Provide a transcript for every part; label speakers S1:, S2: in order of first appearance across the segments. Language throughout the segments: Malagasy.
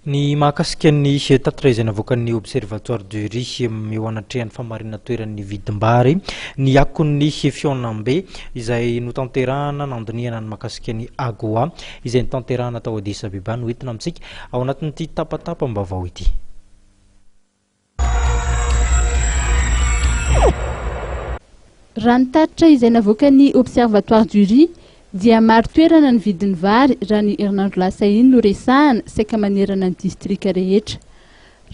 S1: Ny mahakasika ny tatitra izay navoakan'ny Observatoire du Riz eo anatrehan'ny fahamarinan-toeran'ny vidim-bary, ny akon'ny fihaonambe izay notanterahana nandinihana ny mahakasika ny AGOA izay notanterahana tao Addis Abeba no entina amintsika ao anatin'ity tapatapam-baovao ity.
S2: Raha ny tatitra izay navoakan'ny Observatoire du Riz dia marin-toerana ny vidin'ny vary raha ny herinandro lasa iny no resahana saika manerana ny distrika rehetra.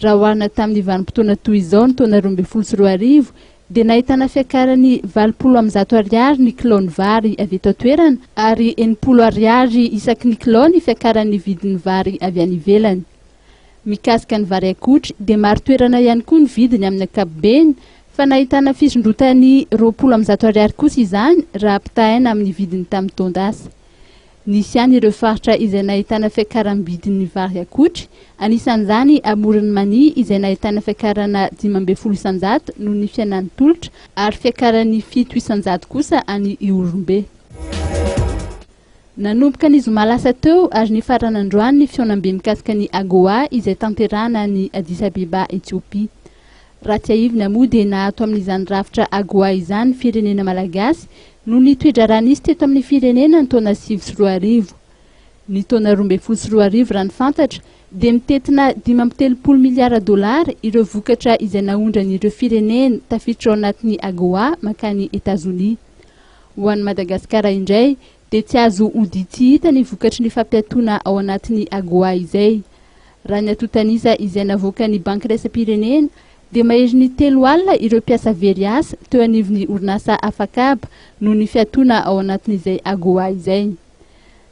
S2: Raha oharina tamin'ny vanim-potoana toy izao ny taona 2012 dia nahitana fiakarany 180 ariary ny kilaon'ny vary avy eto an-toerana ary 60 ariary isaky ny kilao ny fiakaran'ny vidin'ny vary avy any ivelany. Mikasika ny vary akotry dia marin-toerana ihany koa ny vidiny amin'ny ankapobeny fa nahitana fisondrotany 120 ariary kosa izany raha ampitahaina amin'ny vidiny tamin'ny taon-dasa. Nisy ihany ireo faritra izay nahitana fiakaram-bidin'ny vary akotry, anisan'izany Amoron'i Mania izay nahitana fiakarana 15% noho ny fihenan'ny tolotra ary fiakaran'ny 7% kosa any Ihorombe. Nanomboka ny zoma lasa teo ary nifarana androany ny fihaonambe mikasika ny AGOA izay tanterahana any Addis Abeba, Ethiopie. Raha tsiahivina moa dia naato amin'izany rafitra AGOA izany ny firenena malagasy noho ny toe-draharaha nisy teto amin'ny firenena ny taona 2009. Ny taona 2012 raha ny fantatra dia mitentina 35 miliara dolara ireo vokatra izay naondran'ireo firenena tafiditra ao anatin'ny AGOA mankany Etazonia. Ho an'i Madagasikara indray dia tsy azo odia-tsy hita ny vokatry ny fampiatoana ao anatin'ny AGOA izay. Raha ny antontan'isa izay navoakan'ny Banky iraisam-pirenena dia maherin'ny 30 ireo mpiasa very asa teo anivon'ny orinasa afakaba noho ny fiatoana ao anatin'izay AGOA izay.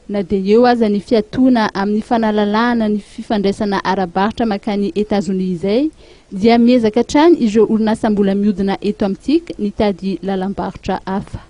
S2: Na dia eo aza ny fiatoana amin'ny fanalalahana ny fifandraisana ara-barotra mankany Etazonia izay dia miezaka hatrany ireo orinasa mbola mihodina eto amintsika nitady lalam-barotra hafa.